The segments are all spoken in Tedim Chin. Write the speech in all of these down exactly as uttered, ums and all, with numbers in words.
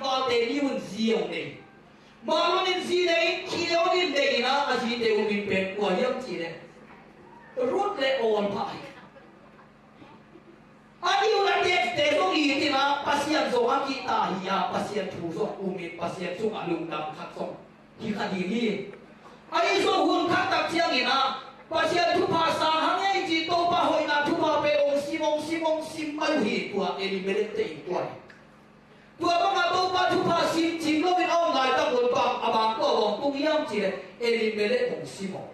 Palte ni un zi hong nei. Mahlon in zi nei, Khilion in nei in ah, a zite um in pen kua hiam cih leh Ruth le Orpah hi. A nih un a tekte zong it in ah, Pasian zong a kihta hi a, Pasian thu zong um in, Pasian sungah lungdam khat zong hi kha ding hi. Ahi zong hun khat tak ciangin ah, Pasian thupha sang hang ei ci, Topa hoihna thupha pen hong sim, hong sim, hong sim mai uh hi. Tua Elimelek te in tua hi. Tua bangah Topa thupha sim cing loin a om laitak un bang, a bang tua bang tung hiam cih leh Elimelek hong sim aw.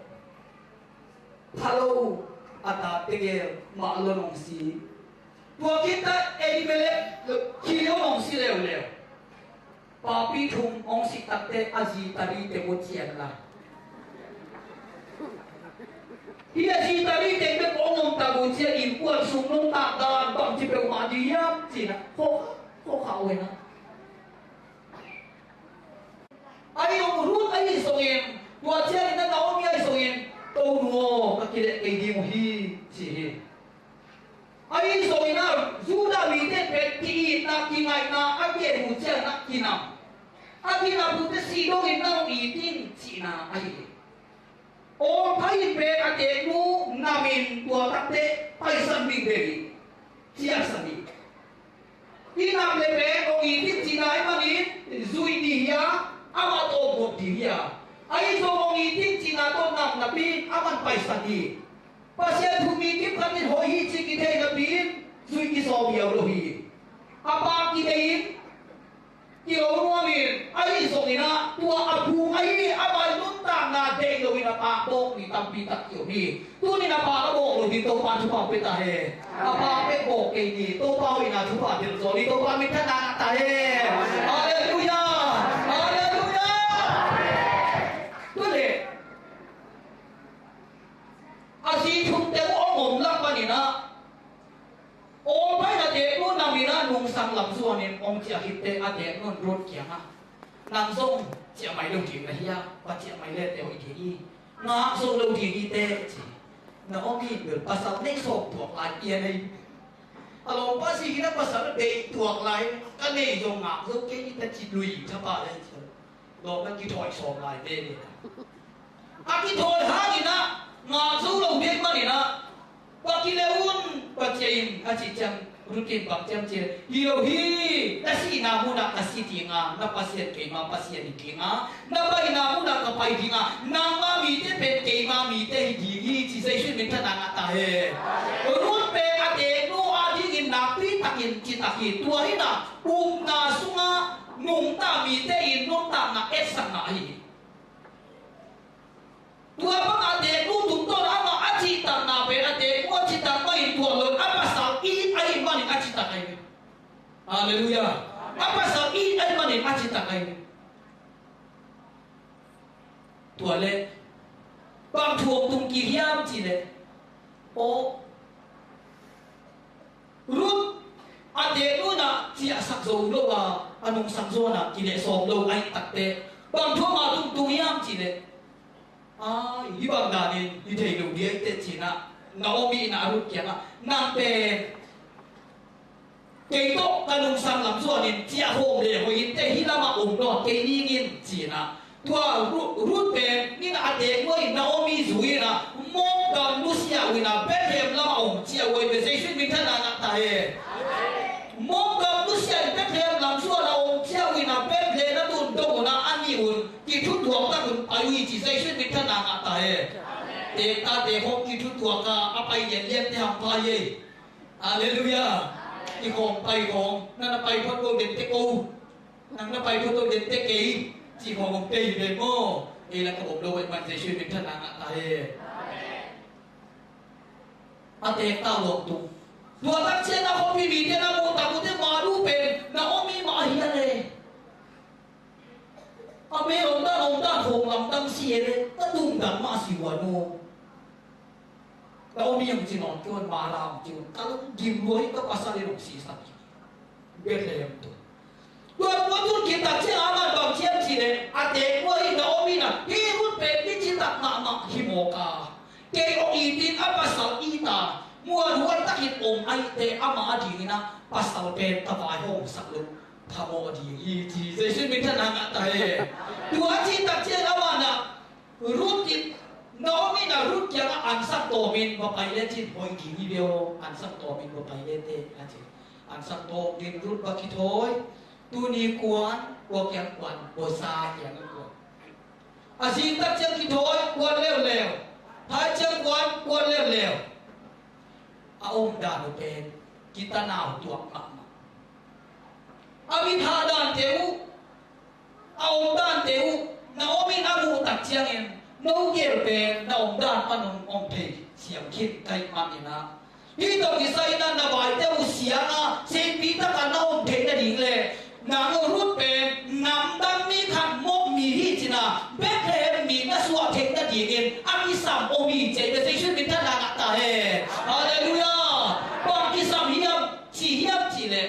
Pha lo a tate gel Mahlon hong si. Tua khit teh Elimelek, Khilion hong si leuleu. Papi thum hong si takteh a zi tali teng uh cian lai. Hih a zi tali teng bek hong om tak uh cian, innkuan sung nuntak dan bangci peuhmah ding hiam cih in ah, khua, khua kha uh hi na. Ahi zong Ruth ahi zongin, tua ciangin ah Naomi ahi zongin, Tonu aw, ka kileh kei ding uh hi, ci hi. Ahi zongin ah Judah mite pen ki-itna, kingaihna a gen uh ciangin ah kinam. A kinam uh teh si dongin na hong it in cihna ahi hi. Orpah in pen a teknu nam in tua takteh paisan ding ve hi, ciahsan hi. I nam le pen hong it in cihna ahih manin zuih ding hi a, amah tawh buak ding hi a. Ahi zong hong it in cihna tawh nam napi in aman paisan hi. Pasian thu mi kim khat in hoih hi cih kithei napi in zuih kisawm hiau lo hi. A pa kidei in, kilo nuam in, ahi zongin ah tua a phung ahi, amah i nuntakna deih loin a pa bawk mi tampi tak ki om hi. Tuni in a pa ka bawk lo ding, Topa thupha pia ta hen. A pa bek bawk kei ni, Topa hoihna thupha pia zaw ni, Topa minthanna ngah ta hen. Halleluiah! Halleluiah! Tua leh a zi thum teng uh hong om lak panin ah, Orpah in a teknu nam in ah nungsang lam zuanin hong ciah khit teh a teknu in Ruth kiangah, nang zong ciah mai lo ding na hi a, va ciah mai le teh hoih ding hi, ngak zo lo ding hi teh, ci. Naomi in bel pasal neih sawm tuak lai, i a nei. A lawmpa zi khin a pasal deih tuak lai, ka nei zong ngak zo kei ni teh ci, lui tha pah le ci. Lawm na kithawi sawm lai veve. A kithawi hangin ah ngak zo lo bek manin ah, va kile un, va ciah in, a cih ciang Ruth in bang ci hiam cih leh, hi lo hi, na sihna munah ka si ding a, na Pasian keima Pasian hi ding a, na paina munah ka pai ding a, nangma mite pen keima mite hi ding hi, ci. Jesu in minthanna ngah ta hen. Ruth pen a teknu adingin nakpi takin citak hi. Tua hi in ah upna sungah nungta mite in nuntakna etsakna ahi hi. Tua bang a teknu tungtawn amah a cihtakna pen a teknu a cihtak mah in tuak lo in a pasal it ahih manin a cihtak ahi hi. Halleluiah. A pasal it ahih manin a cihtak ahi hi. Tua leh bang thu hong tung kik hiam cih leh, aw, Ruth a teknu in ah ciahsak zo lo a, a nungsang zuan ah kileh sawm lo ahih takteh bang thu amah tung tung hiam cih leh, ai, hih bang danin hi thei lo ding hi teh ci in ah Naomi in ah Ruth kiangah, nang pen kei tawh ka nungsang lam zuanin ciah hawm le hoih in teh, hih lamah om nawn kei ning in, ci in ah. Tua Ru-, Ruth pen in ah a teknu in Naomi zui in ah Moab gam nusia uh in ah Bethlehem lamah om ciah uh ahi ve. Jesu in minthanna ngah ta hen. Moab gam nusia in Bethlehem lam zuan ah om ciah uh in ah Bethlehem a tun dong un ah a nih un kithutuak tak un pai uh hi, ci. Jesu in minthanna ngah ta hen. Teek tate khawng kithutuak a, a pai lianlian te hampha hi ei. Halleluiah. Kikhawm pai khawng, nang na pai phot lo den teh ko, nang na pai phot lo den teh kei, cih khawng om pei ve maw. Ei lak ah om lo ahih man Jesu in minthanna ngah ta hen. A teek ta uh a tung. Tua tak ciang a khuapi mite na muh tak uh teh, Mari pen Naomi mah ahi a le. A mel om dan, om dan, hong lamdang si e le, ka dungdang mah si uh a no. Naomi hong ci nawn kei un, Mara hong ci un, ka lungkim lua hi, ka pasal in hong sisak hi. Bethlehem tun. Tua tua tun khit tak ciang amah bang ci hiam cih leh, a teek lua hi Naomi in ah, hih Ruth pen mi citak mahmah hi mawk a, kei hong it in a pasal it a, muanhuai takin om ahih teh amah adingin ah pasal pen ka vaihawmsak lo. phamawh ding hi ci. Jesu min thang a ngah ta hen. Tua a cih tak ciang amah in ah Ruth in, Naomi in ah Ruth kiangah ansak tawm in va pai le cin hoih ding hi ve aw, ansak tawm in va pai le teh a ci. Ansak tawm in Ruth va kithawi. Tuni kuan, kua kiang kuan, Boaz kiangah kuan. A zing tak ciang kithawi kuan leuleu. Phai ciang kuan kuan leuleu. A omdan uh pen kitanau tuak mahmah. A mit hah dante uh, a omdante uh Naomi in a muh tak ciangin, no gel pen na omdan pan hong om thei siam khin ka hih manin ah, hih tawh kisai in ah na vaite uh siang a, singpi takin na om theih nading le nang Ruth pen namdang mi khat, Moab mi hi ci-in ah Bethlehem mi na suah theih nadingin a kisam om hi ci. Jesu min thang a ngah ta hen. Halleluiah. Bang kisam hiam, ci hiam cih leh,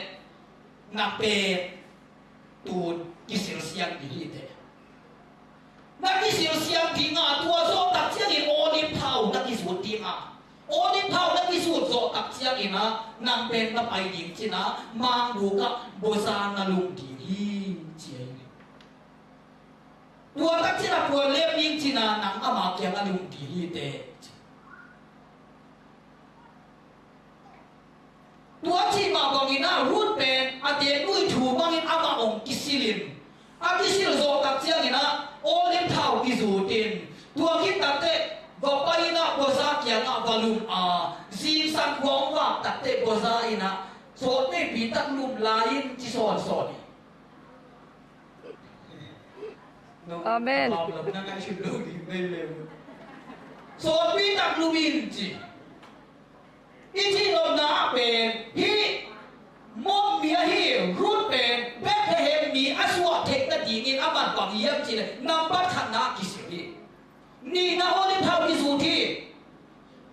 na pen tun kisilsiang ding hi teh. Na kisilsiang ding a, tua zawh tak ciangin olive thau na kizut ding a, olive thau na kizut zawh tak ciangin ah nang pen na pai ding ci-in ah mangbuk ah Boaz na lum ding hi ci ahi. Tua tak ciang a puan lem ding ci-in ah nang ama kiangah lum ding hi teh. Tua cih mah bangin ah Ruth pen a teeknu ii thu bangin amah hong kisil in, a kisil zawh tak ciangin ah olive thau kizut in, tua khit tak teh va pai in ah Boaz kiangah va lum a, zingsang khua hong vak tak teh Boaz in ah, sawtveipi tak lum lai in ci sawnsawn hi. Amen. Sawtveipi tak lum in ci. I cih nopna ah pen hih Moab mi ahi Ruth pen Bethlehem mi a suah theih nadingin a man bang hiam cih leh nambat khatna ah kisil hi. Nihna olive thau kizut hi.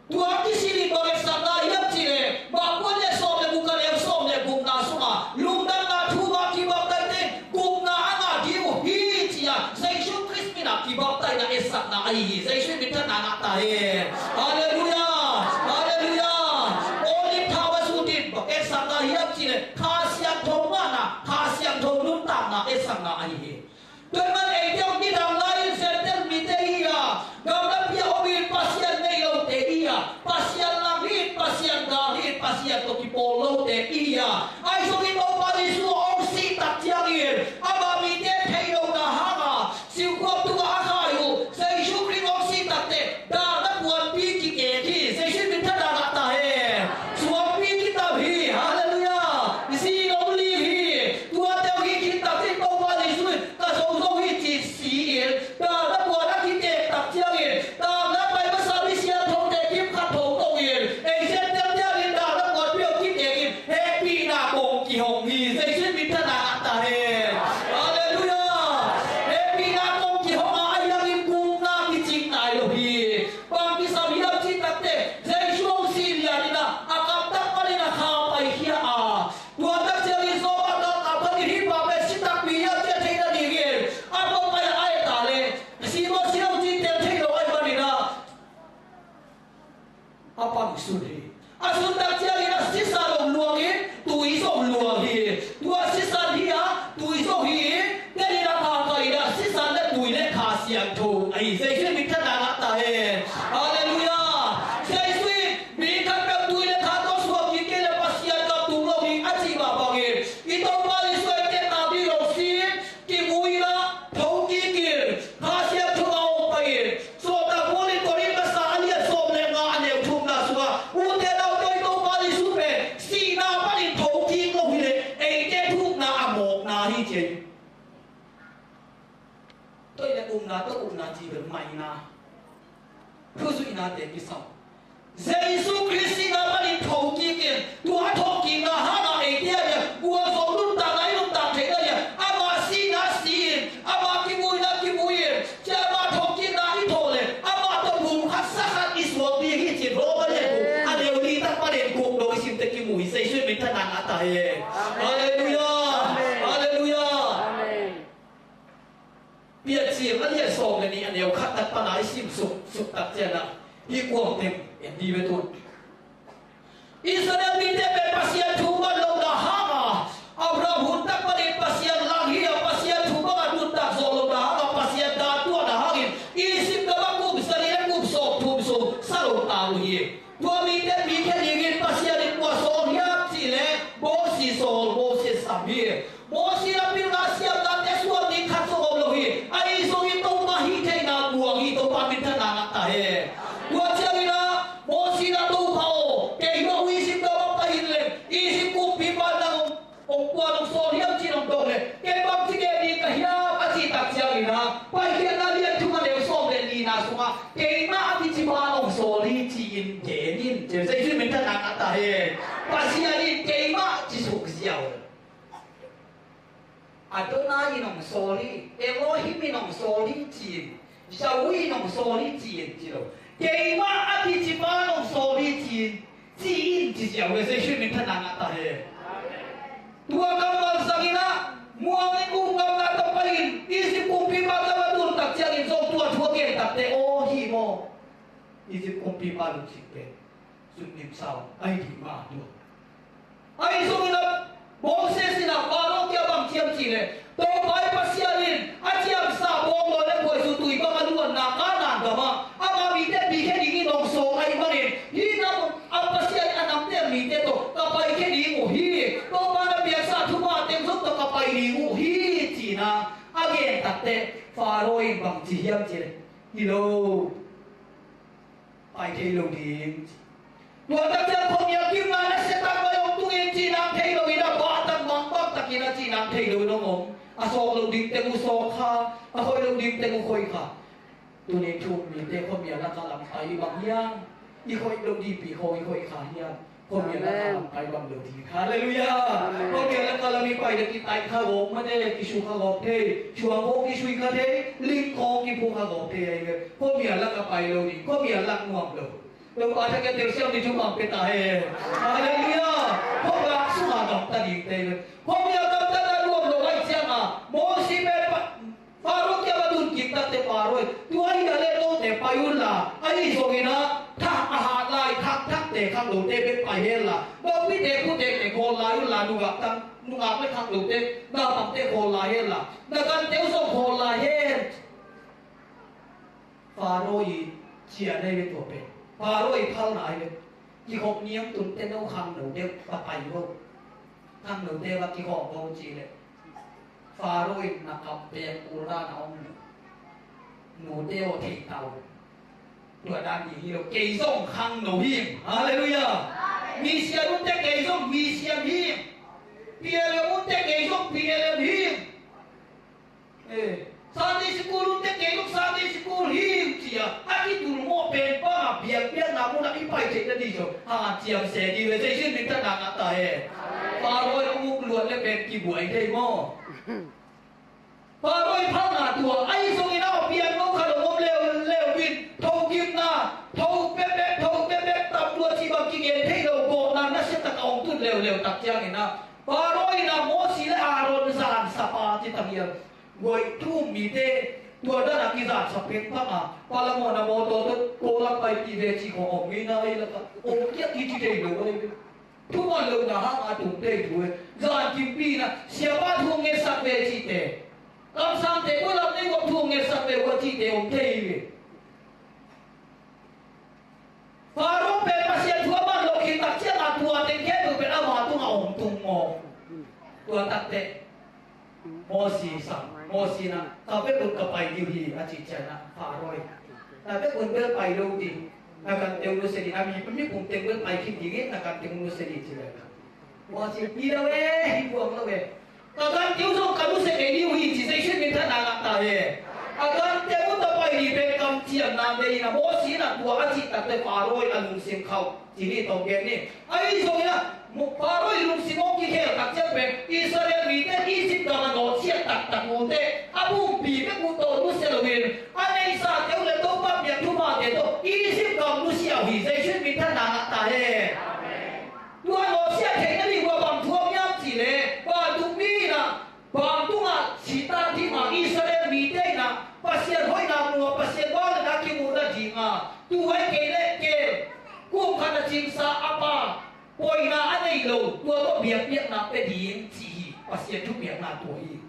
Tua kisil in bang etsakna hiam cih leh, Mark bung sawm le guk a neu sawm le gukna sungah lungdamna thu-ah kibaptaite in gupna a ngah ding uh hi ci-a Jesu Khrist min ah kibaptaina etsakna ahi hi. Jesu min thang a ngah ta hen. Halleluiah. Halleluiah. Olive thau a zut in bang etsakna hiam cih leh Kha Siangtho ngahna, Kha Siangtho nuntakna etsakna ahi hi. Tua ahih manin eite hong kidang lai-in Gentile mite i hi a, gamlapi ah om in Pasian nei lote i hi a, Pasian lam hi in, Pasian gal hi in, Pasian tawh kipawl lote i hi a, ahi zongin Topa Jesu hong sih tak ciangin ama mite theih lohna hanga siukhop tungah a khai uh Jesu Khrist hong sih tak teh dalna puanpi kikek hi. Jesu min thang a ngah ta hen. Suangpi kitam hi. Halleluiah. Zi lo ling hi. Tuate hong hi khit tak ciang Topa Jesu in ka zo zo hi ci si in, dalna puan a kikek tak ciangin dalna pai masa mi siangthote kim khat thotho in, ei Gentile-te adingin dalna puanpi hong kikek in hehpihna kong kihong hi. Jesu min thang a ngah ta hen. Halleluiah. Hehpihna kong kihong a, ahi hangin gupna kicing nai lo hi. Bang kisam hiam cih tak teh Jesu hong sih lian in ah a kam tak panin a kha paikhia a, tua tak ciangin Job a galkap khat in hih pa pen si takpi hiam ci-a theih nadingin a tawh pai a, a et a leh Simon, si lo cih tel thei lo ahih manin ah a pang sun hi. A sun tak ciangin a sisan zong luang in tui zong luang hi. Tua sisan hi a, tui zong hi in, tua in a kha kha in a, sisan le tui le Kha Siangtho ahi. Jesu in min thang a ngah ta hen. Halleluiah. Jesu in mi khat peuh tui le kha tawh suak kik kei leh Pasian gam tung lo hi a cih mah bangin i Topa Jesu eite tangpi lo sin, kimui in ah thokik in, Kha Siangtho a hong pai in, Sawltak Paul in Korin masa a lian sawm le nga a neu thumna sungah, ute naute aw, i Topa Jesu pen sihna panin thokik lo hi leh eite thukna a mawkna hi ci hi. Tua hi leh upna tawh upna ci bel maina, thuzuihnate kisam. Jesu Khrist sihna panin thokik in, tua a thokikna hangah eite adingin gualzo nuntakna i nuntak theih nadingin amah sihna si in, amah kimuina kimui in, cia amah thokikna i thawh leh amah tawh bum khat sa khat i suak ding hi ci. Roma lian guk a neu li tak panin guk dong i sim teh kimu hi. Jesu in min thang a ngah ta hen. Halleluiah. Halleluiah. Piancil a lian sawm le nih a neu khat tak pan a i sim suk, suk tak ciangin ah hih kuang teng en dih ve tun. Israel mite pen Pasian thu man lohna hanga Abraham hun tak panin hi. Mosi in a pilna siamnate suan ding khat zong om lo hi. Ahi zongin Topa hih theihna buang hi. Topa minthanna ngah ta hen. Tua ciangin ah Mosi in ah, Topa aw, kei hua Egypt gam ah pai in leng Egypt kumpipa nang hong, hong kuan hong sawl hiam ci-in hong dong leh, kei bangci gen ding ka hiam a cih tak ciangin ah, Paikhiatna lian thum a neu sawm le nihna sungah, keimah a kici pa in hong sawl hi ci-in gen in ci. Jesu minthanna ngah ta hen. Pasian in keimah ci suk ziau. Adonai in hong sawl hi, Elohim in hong sawl hi ci-in, Yahweh in hong sawl hi ci-in ci lo. Keimah a kici pa in hong sawl hi ci-in, ci-in ci ziau ve. Jesu minthanna ngah ta hen. Tua kammal zangin ah, muang in, uk ngamna tawh pai in, Egypt kumpipa gam a tun tak ciangin zong tua thu a gen takteh, aw hi maw, Egypt kumpipa lungsim pen sutnim sau ahi ding mah tua. Ahi zongin ah Moses in ah Faro kiang bang ci hiam cih leh, Topa i Pasian in a ciamsa bawngnaw le khuaizu tui bang a luanna Kanaan gam ah ama mite pikhia dingin hong sawl ahih manin, hih nam a Pasian in a namte a mite tawh ka paikhia ding uh hi. Topa na piaksa thupha teng zong tawh ka pai ding uh hi, ci-in ah a gen takteh Faro in bang ci hiam cih leh, hi lo, pai thei lo ding. Tua tak ciang khuamial kimna nasia tak vai hong tung in cihna thei lo in ah, bah tak mangbang takin ah cihna thei lo in hong om. A sawk loh ding teng uh sawk kha, a khoih loh ding teng uh khoih kha. Tuni thu-um mite khuamial lak ah lam pai bang hiam? I khoih loh dingpi khawng i khoih kha hiam? Khuamial lak ah lam pai bang lo ding. Halleluiah. Amen. Khuamial lak ah lam i pai leh kitaih kha gawp mah thei, kisu kha gawp thei, suang khawng kisui kha thei, ling khawng kiphu kha gawp thei ahi ve. Khuamial lak ah pai lo ding, khuamial lak nuam lo. Topa thakhat telsiam ding thupha pia ta hen. Halleluiah. Khuamial lak sungah gamta ding te ve. Khuamial gamtatna nuam lo ahih ciangin ah, Mosi pen pa, Faro kiang a tun kik takteh Faro in, tua hi a leh note pai un la, ahi zongin ah, thak a hat lai, thak thakte khanglote bek pai hen la, nopite putekte khawl lai un la, nungak tang, nungak le khanglote, naupangte khawl lai hen la, na gante uh zong khawl lai hen. Faro i cian ahi ve tua pen. Faro i phalna ahi ve. Kikhop niam tun teh no khangno deuh va pai vo. Khangnote va kikhop vo ci leh, Faro in na kam pek ul dan a om lo. Nute aw, thei ta un. Tua dan ding hi lo. Kei zong khangno hi ing. Halleluiah. Misiam un teh kei zong misiam hi ing. P L M un teh kei zong P L M hi ing. Eh, Sunday school un teh kei zong Sunday school hi ing ci-a a kitul mawh pen bang a biakpiakna mun ah i pai theih nading zong hang a ciam se ding ve. Jesu in minthanna ngah ta hen. Faro in a muk luat leh pen kibuai thei maw? Faro i phalna tua, ahi zongin a pian lo khat hong om leuleu in, thogimna, tho pekpek, tho pekpek, tam lua cih bang kigen thei lo, gawhna nasia tak a hong tun leuleu tak ciangin ah, Faro in ah Mosi le Aaron zansap a ci ta hiam? Guai thu-um mite tua dan a kizansap pengpang a, palamawhna mawtaw tawh kawlak paipih ve cih khawng om ngei na ei lak ah, om kiak hi ci thei lo ei ve. Thuman lohna hang a tung thei thu e. Zankim pi-in ah siapa thu ngetsak ve cihte, kamsangte koi lam nei gawp thu ngetsak ve uh a cihte om thei hi ve. Faro pen Pasian thu a man lo khit tak ciangin tua teng khempeuh pen ama tungah hong tung maw? Tua takteh Mosi sang, Mosi in ah, ka vekun ka pai ding uh hi, a cih ciangin ah Faro in, na vekun bel pai lo ding, na gante uh nusia ding, na mi, mipum teng bel pai khin ding hi, na gante uh nusia ding ci leh, Mosi in, hi lo e, hi buang lo e. Ka gante uh zong ka nusia kei ding uh hi ci, Jesu in minthanna ngah ta hen. A gante uh tawh pai ding pen kamciamna nei in ah, Mosi in ah tua a cih takteh Faro in a lungsim khauh. Cih ni tawh gen ni. Ahi zongin ah, Faro i lungsim hong kikhel tak ciang pen Israel mite Egypt gam a nawtsiat taktak uh teh a pumpi bek uh tawh nusia loin, a neihsate uh le Topa piak thuphate tawh Egypt gam nusia uh hi. Jesu in minthanna ngah ta hen. Tua nawtsiat theih nading uh a bang thu om hiam cih leh, vantung mi in ah, vantungah sihtak ding a, Israel mite in ah Pasian hoihna mu a, Pasian vangliatna kimuh nading a, tu-in kei le kei kum khat a cingsa a pa, poina a nei lo, tua tawh biakpiakna pia ding ci hi. Pasian thupiakna tua hi.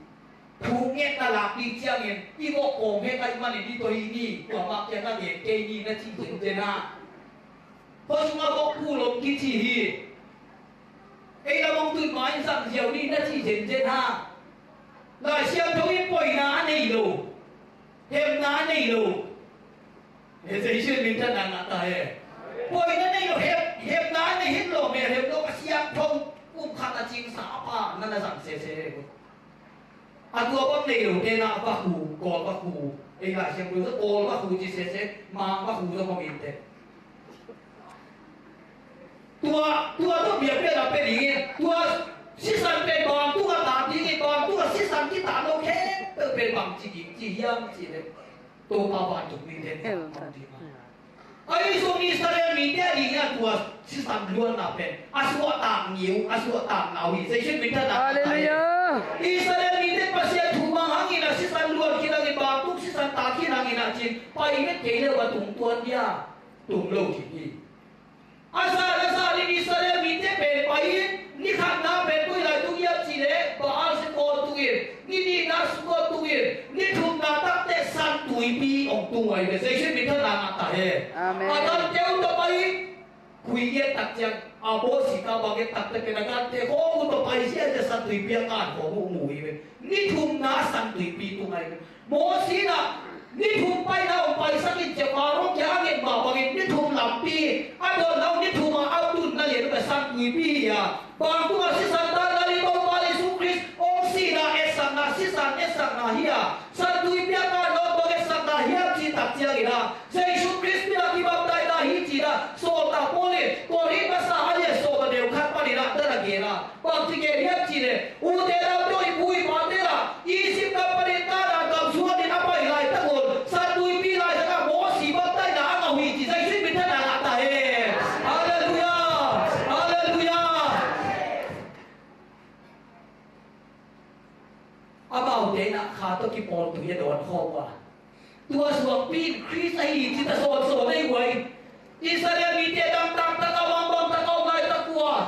Thu ngetna lak ding ciangin i vok kawm hek ahih manin i tua hi ni, kuamah kiang na ngen kei ni na ci zenzen a. Khua sungah vok phulom kici hi. Ei lam hong tun Mah in zang ziau ni na ci zenzen ha. Lai Siangtho in poina a nei lo, hepna a nei lo. He Jesu in minthanna ngah ta he. Poina nei lo, hep, hepna a nei, hep lo, mel hep lo, a siangtho, kum khat a cingsa a pa na na zang sese he. A tua bang nei lo te na va khu, kawl va khu. Ei Lai Siangtho zong kawl va khu ci sese, mang va khu zong om in te. Tua, tua tawh biakpiakna pia dingin, tua sisan pen bang tungah tak dingin, bang tungah sisan kitak lo khempeuh pen bang ci ding ci hiam cih leh, Topa vantung mite in hel tak ding a. Ahi zong Israel mite a dingin a tua sisan luanna pen a suahtak ngiu, a suahtak nau hi. Jesu in minthanna. Halleluiah. Israel mite Pasian thu mang hangin a sisan luan khin hangin, bang tung sisan tak khin hangin a cin pai met kei leh a tungtuan dia, tung lo ding hi. A zan a zan in Israel mite pen pai in, ni khatna pen koi lai tung hiam cih leh Baal Zefon tung in, ni nihna Sukkot tung in, ni thumna takteh San Tuipi hong tung uh hi ve. Jesu in minthanna ngah ta hen. Amen. A gante uh tawh pai in, khui ngiat tak ciang, a bawsi ka bang ngiat takteh pen a gante khawng uh tawh pai ziahziah San Tuipi a kan khawng uh mu hi ve. Ni thumna San Tuipi tung hi ve. Mosi in ah ni thum paina hong paisak in ci a, Faro kiang a nget mah bangin ni thum lampi a dawnna uh, ni thum a a tunna lian uh pen San Tuipi hi a, bang tungah sisan takna leh Topa Jesu Khrist hong sihna etsakna, sisan etsakna hi a, San Tuipi a kan nawk bang etsakna hiam cih tak ciangin ah, Jesu Khrist min a kibaptaizna hi ci-in ah, sawltak Paul in Korin masa a lian sawm a neu khat panin ah dan a gen a, bang ci gen hiam cih leh, ute naute aw, i pu i pate lah Egypt gam panin Kanaan gam zuanin a pai laitak un, San Tuipi laizang ah Mosi baptaizna a ngah uh hi ci, Jesu in minthanna ngah ta hen. Halleluiah. Halleluiah. Amaute in ah kha tawh kipawl tui a dawn khawm uh a, tua suangpi in Khrist ahi cih a sawnsawn ahi uh hi. Israel mite dangtak tak a, bangbang tak a om laitak uh a,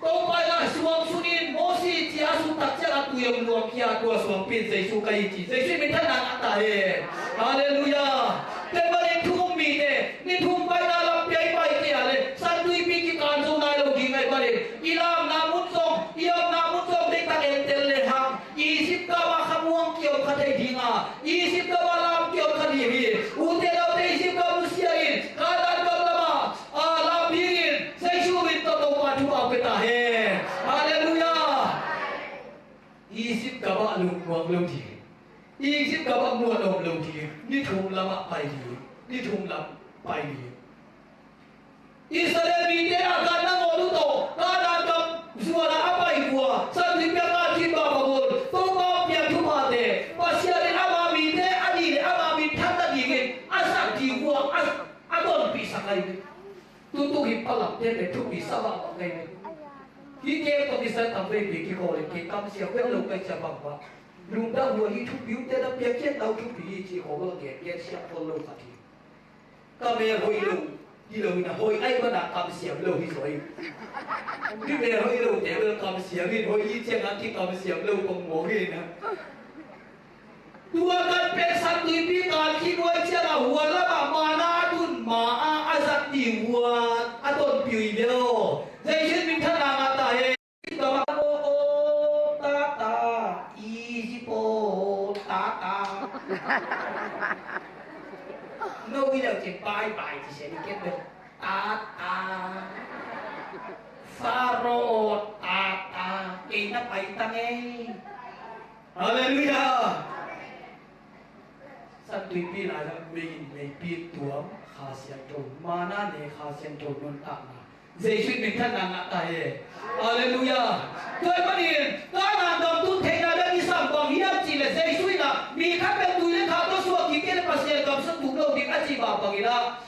Topa in ah suang sun in, Mosi ci a sut tak ciang a tui hong luangkhia, tua suangpi in Jesu ka hi ci, Jesu in minthanna ngah ta hen. Halleluiah. Tua ahih manin thu-um mite, ni thum paina lampi a i pai kei a leh San Tuipi kikan zo nai lo ding ahih manin, i lamna mun zong, i omna mun zong deihtak entel lehang, Egypt gam ah khamuang kiom kha thei ding a, Egypt gam ah lam kiom kha ding hi. Ute naute, Egypt gam nusia in Kanaan gam lamah, a, lam dingin Jesu min tawh Topa thupha pia ta hen. Halleluiah. Egypt gam ah lungmuang lo ding, Egypt gam ah muan om lo ding, ni thum lamah pai ding, ni thum lam pai ding. Israel mite a kan nangawn uh tawh Kanaan gam zuan ah a pai uh a, San Tuipi a kan khin bangbang un, Topa hong piak thuphate Pasian in ama mite a dih leh ama minthanna dingin a sak ding uh a, a, a tonpihsak lai ve. Tutung hi palamte pen thupi sa bangbang lai ve. Hih kem tawh kisai tam veipi kikhawl in, kei kamsiam vel lo ka hih ciang bangbang, lungdam lua hi, thupi uh, te na piakkhiatna uh thupi hi ci khawng lo, gen gen siam khol lo khat hi. Ka mel hoih lo hi lo in a, hoih ahih manin kamsiam lo hi zaw hi. Mi mel hoih lote bel kamsiam in, hoih hi ciangin kikamsiam lo pongmawk hi na. Tua kan pen San Tuipi kan khin uh ahih ciangin a, hua lamah manna a tun ma-a a zat ding uh a, a tonpih uh hi ve aw. Jesu in minthanna ngah ta hen. Egypt gam ah, aw, aw, tata, Egypt aw, tata. No hi lo cin, bye bye ci sia ni ken bel. Tata. Faro aw, tata. Kei na pai ta ngei. Halleluiah. San Tuipi laizang mei in meipi tuam, Kha Siangtho, manna ne, Kha Siangtho nuntakna. Jesu in minthanna ngah ta hen. Halleluiah. Tua ahih manin Kanaan gam tun theihna ding i sam bang hiam cih leh, Jesu in ah mi khat bek tui leh kha tawh suak kik kei leh Pasian gam sung tung lo ding a cih mah bangin ah,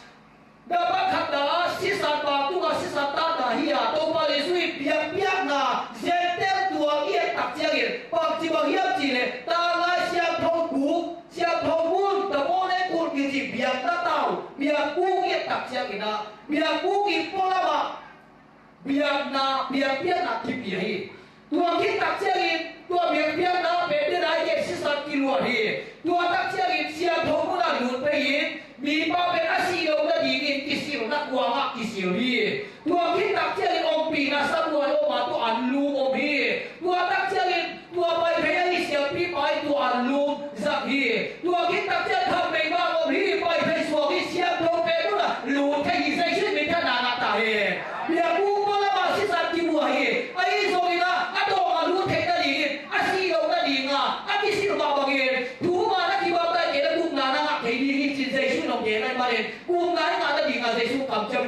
na bang khat na sisan, bang tungah sisan takna hi a, Topa Jesu in biakpiakna, Gentile tuang i et tak ciangin bangci bang hiam cih leh, tanglai siangtho buk, siangtho mun, the holy book kici biakna tau, biakbuk i et tak ciangin ah, biakbuk i pualam ah biakna, biakpiakna kipia hi. Tua khit tak ciangin tua biakpiakna pen bia nai gen sisan kiluah hi. Tua tak ciangin siangtho mun ah lut pei in, mipa pen a sih loh nadingin kisilna kuang ah kisil hi. Tua khit tak ciangin ompihna sabuai om a, tua anlum om hi.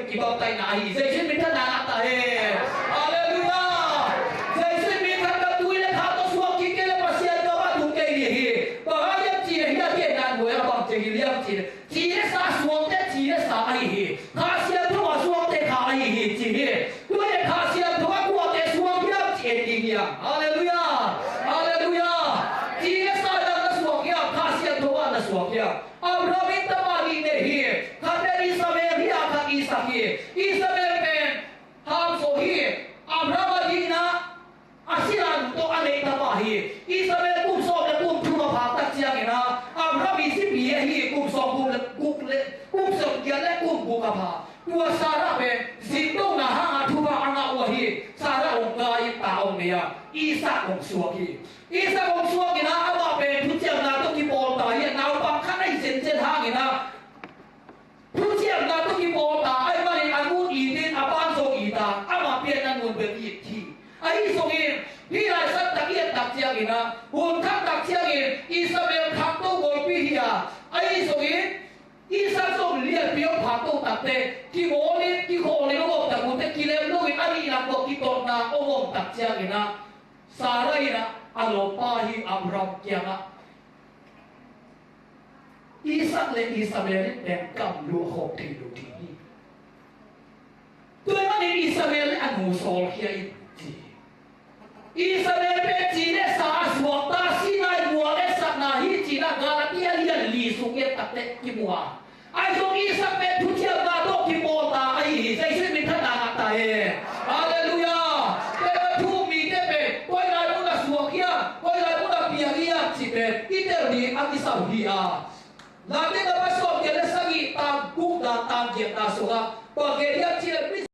Kibaptaizna ahi. Jesu min thanna ngah ta hen. Halleluiah. Jesu min thanna, tui le kha tawh suak kik kei leh Pasian gam ah tung kei ding hi. Bang hang hiam cih leh, hih a genna nuai ah bang ci hi hiam cih leh, ci le sa suakte ci le sa ahi hi. Kha Siangtho a suakte kha ahi hi ci hi. Tua leh Kha Siangtho a kuate suak hiam ci en ding hi hang. Halleluiah. Halleluiah. Ci le sa in na suak hiam, Kha Siangtho a na suak hiam? Abraham in tapa nih nei hi. Khat pen Ishmael hi a, khat Isaac hi. Ishmael pen Ham Sawh hi. Abraham a dingin ah a sila nu tawh a neih tapa hi. Ishmael kum sawm le kum thum a phak tak ciangin ah Abraham i sipi ahi, kum sawm kum le guk le, kum sawm giat le kum guk a pha. Tua Sarah pen zindona hangin thupha a ngah uh ahi. Sarah hong kai in ta hong nei a, Isaac hong suak hi. Isaac hong suak in ah amah pen thuciamna tawh kipawl ta hi. Naupang khat ahi zenzen hangin ah thuciamna tawh kipawl ta ahih manin a nu'n it in, a pa'n zong it a, amah pen a nu'n bel it hi. Ahi zongin hih lai san tak i et tak ciangin ah, hun khat tak ciangin Ishmael khangto buaipi hi a, ahi zongin Isaac zong lianpi hong khangto tak teh, kimawl in, kikhawl in hong om tak uh teh, kilem lo in a nih lam tawh kitotna hong om tak ciangin ah, Sarah in ah a lawmpa hi Abraham kiangah, Isaac le Ishmael in bang gamluah khawm thei lo ding hi. Tua ahih manin Ishmael le a nu sawlkhia in ci hi. Ishmael pen ci le sa a suakta, Sinai mual etsakna hi ci-in ah Galatians lian li sung i et tak teh kimu a. Ahi zong Isaac pen thuciamna tawh kipawl ta ahi hi. Jesu min thanna ngah ta hen. Halleluiah. Tua thu mite pen koi lai mun a suak hiam, koi lai mun a piang hiam cih pen i tel ding a kisam hi a. Late namba sawm giat le sagih, tang gukna tang giatna sungah bang gen hiam cih leh,